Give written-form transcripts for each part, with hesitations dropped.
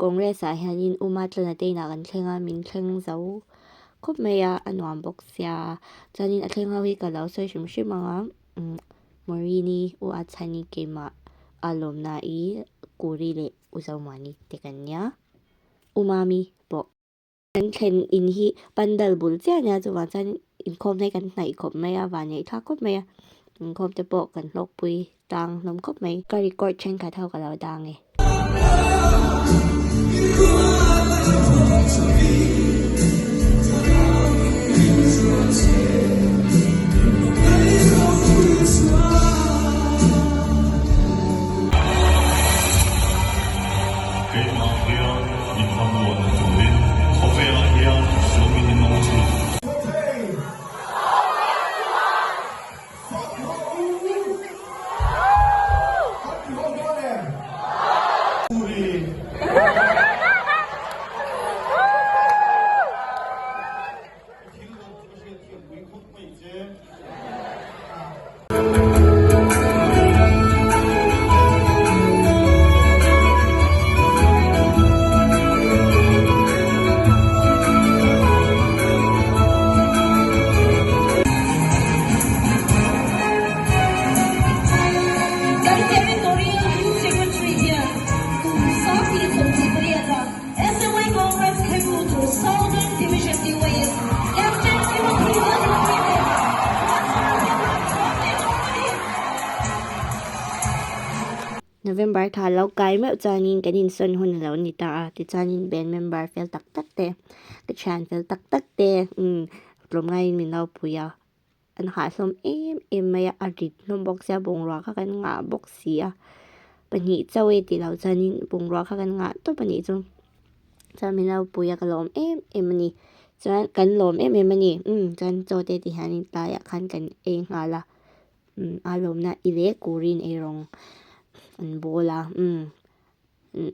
Congress ah hianin U Matlana te inah kan thleng a, min thleng zo khawp mai a, a nuam bawk sia. Chuanin a thleng ho hi ka lo sawi hrim hrim ang a, umm Morini, U Achhani, keimah a lawmna-i, Kuri leh U Zomuani te kan nia, U Mami pawh. Kan thlen in hi pandal bul chiah ania chuvang chuan inkhawm hi kan hnaih khawp mai a vanneih thlak khawp mai a inkhawm te pawh kan hlawkpui tlang hlawm khawp mai ka record thenkhat ho ka lo dang e. Keimah hian i thlamuanna turin khawvelah hian suamin in awm thin. Kan Territorial Youth Secretary hian kum 2028-a SMI Conference Headquarter Southern Division DYS Captain Timothy Lalrinpuia nen Ruatsana hian an leh dawn a ni. November thla lo kai meuh chuanin kan insawn hun a lo ni ta a, tichuanin band member fel tak tak te, ka thian fel tak tak te umm tlawmngaiin min lo pui a, an hahhlawm em em mai a, a rit hlawm bawk sia bungrua kha kan ngah bawk si a, pahnih chauh e tih loh chuanin bungrua kha kan ngah tawp a nih chu chuan min lo pui a ka lawm em em a ni chuan kan lawm em em a ni umm chuan chaw te ti hianin tlaiah khan kan ei nghal a umm a lawmna i leh kurin eirawng an bawl a umm.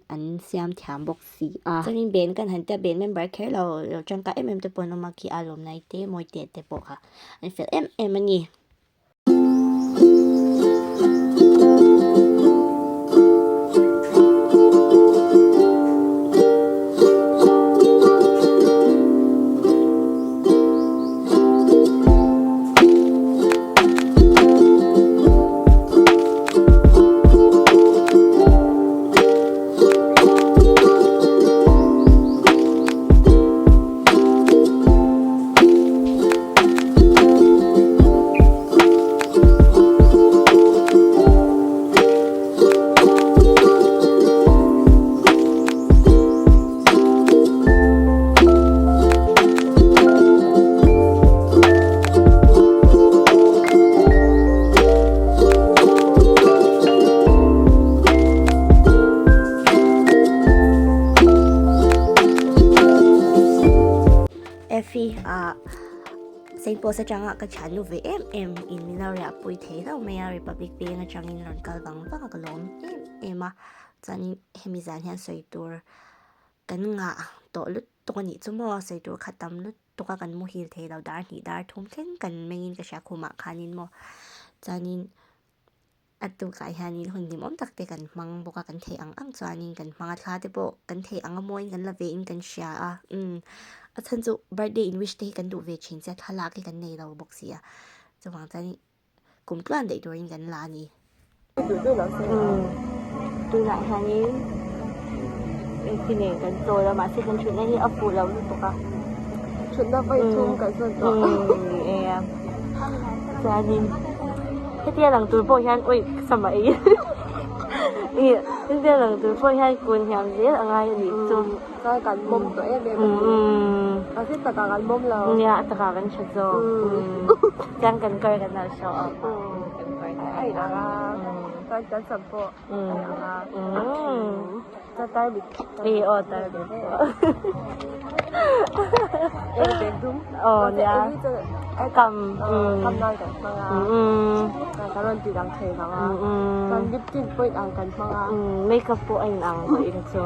an siam thiam bawk si a. Chuanin band kan han tia band member kher lo lo tangkai em em te pawh an awm a khi a lawmnai te mawi te te pawh kha an fel em em a ni. Effie ah Saint Paul's atanga ka thiannu ve em em in min lo riahpui thei hlauh mai a Republic Bank atangin rawn kal vang vang a ka lawm em em a chuanin hemi zan hian sawi tur kan ngah tawh lutuk a nih chu maw sawi tur kha tam lutuk. tawk a kan muhil thei lo dar hnih dar thum thleng kan mengin ka hria khumah khanin maw chuanin a tukah hianin hun hlimawm tak te kan hmang bawk a kan theih ang ang chuanin kan hmang a thla te pawh kan theih ang a mawiin kan la ve in kan hria a umm a chhan chu birthday in wish te hi kan duh ve thin sia thlalak hi kan nei lo bawk si a chuvang chuanin kum tluan daih turin kan la a ni. Umm tunah hianin engti nge kan chawl a mahse kan thutna hi a fuh lo lutuk a. Thutna vawi thum kan sawn tawh. Umm ni e a chuanin hetia lang tur pawh hian awih ka sam a ei ih hetia lang tur pawh hian kun hniam zel a ngai a nih chu. Chuan kan mawm tawh em em a ni. Mahse takah kan mawm lo. Nia a takah kan tha zawk. Chuan kan kar kan lo show off a. A inang a. Chuan kan sam pawh a inang a. Chuan tarmit. Ih aw tarmit pawh. Eng bag dum. Aw nia. Kam. Kam nan kan hmang a. Kan rawn ti dang thei lo a. Chuan lip tint pawh inang kan hmang a. Makeup pawh a inang tawh in chu.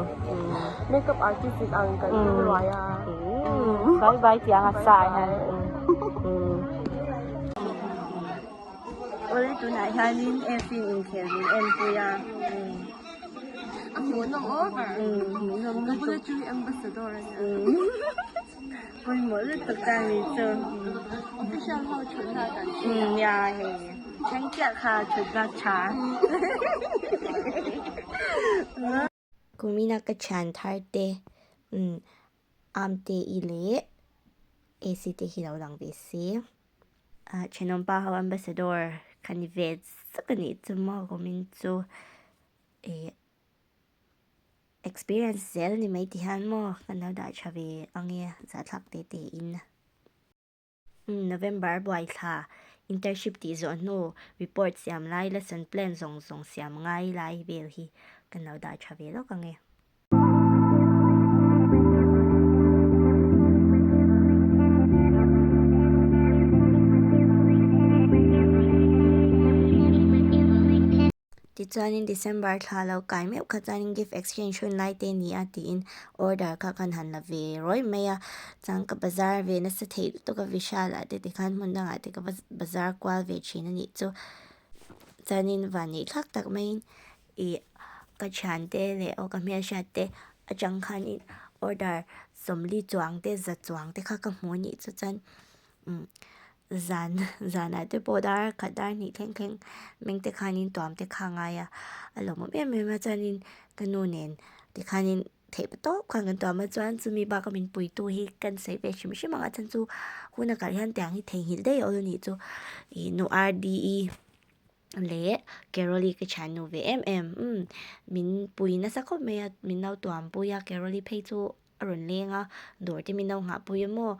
Makeup artist in ang kan hmang ruai a. Bye bye tih ang a sa hian. Awle tunah hianin Effie inkhel min enpui a. A hmuhnawm over. Hmuhnawm lutuk. Ka bula Churi ambassador a nia. Pawimawh lutuk ta ni chu. Official ho thutna kan hria. Nia hei. Then chiah kha thutna tha. Kumina ka thian thar te am te i leh AC te hi lo lang ve se. Thenawmpa ho ambassador kha ni ve zak a nih chu maw kumin chu ih experience zel ni mai ti hian maw kan lo dah tha ve ang e zahthlak te te in. November buai thla internship tih zawh hnu report siam lai lesson plan zawng zawng siam ngai lai vel hi kan lo dah tha ve lawk ang e. Tichuanin December thla lo kai meuh kha chuanin gift exchange hun lai te ni a tiin order kha kan han la ve rawih mai a, chuan ka bazar ve nasa theih lutuk a Vishal ah te tikhan hmun dangah te ka va bazar kual ve thin a nih chu. Chuanin vanneih thlak tak maiin ih ka thiante leh aw ka hmelhriat te atang khanin order sawmli chuang te za chuang te kha ka hmu a nih chu chuan umm zan zanah te pawh dar khat dar hnih thleng thleng meng te khanin tuam te kha a ngai a a lawmawm em em a chuanin ka nu nen tikhanin theih tawp khan kan tuam a chuan chumi bak a min puitu hi kan sawi ve hrim hrim ang a chhan chu hun a kalh hian tiang hi theihnghilh daih awl a nih chu ih nu R D E leh Caroli ka thiannu ve em em umm min pui nasa khawp mai a min lo tuam pui a Caroli phei chu a rawn leng a dawr te min lo nghah pui a maw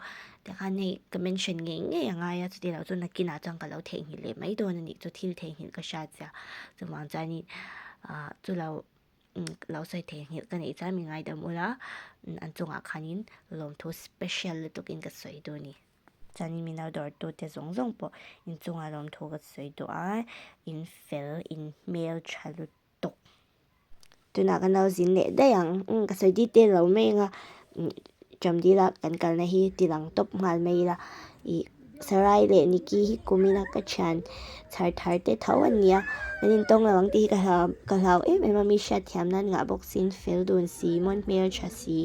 tikhan hei ka mention ngei ngei a ngai a chuti loh chu nakinah chuan ka lo theihnghilh leh mai dawn a nih chu thil theihnghilh ka hriat zia chuvang chuanin ah chu lo lo sawi theihnghilh ka neih chuan mi ngaidam ula an chungah khanin lawmthu special lutukin ka sawi duh a ni. Chuanin min lo dawrtute zawng zawng pawh inchungah lawmthu ka sawi duh a, in fel, in hmel tha lutuk. Tunah kan lo zin leh daih ang, umm ka sawi detail lo mai anga Chamdila kan kalna hi ti lang tawp nghal mai ila ih Sarai leh Nikki hi kumina ka thian chhar thar te tho an nia, kan intawng lo ang tih hi ka hlau ka hlau em em a, mi hriatthiam nan ngah bawk siin fel dun si, mawn hmel tha si.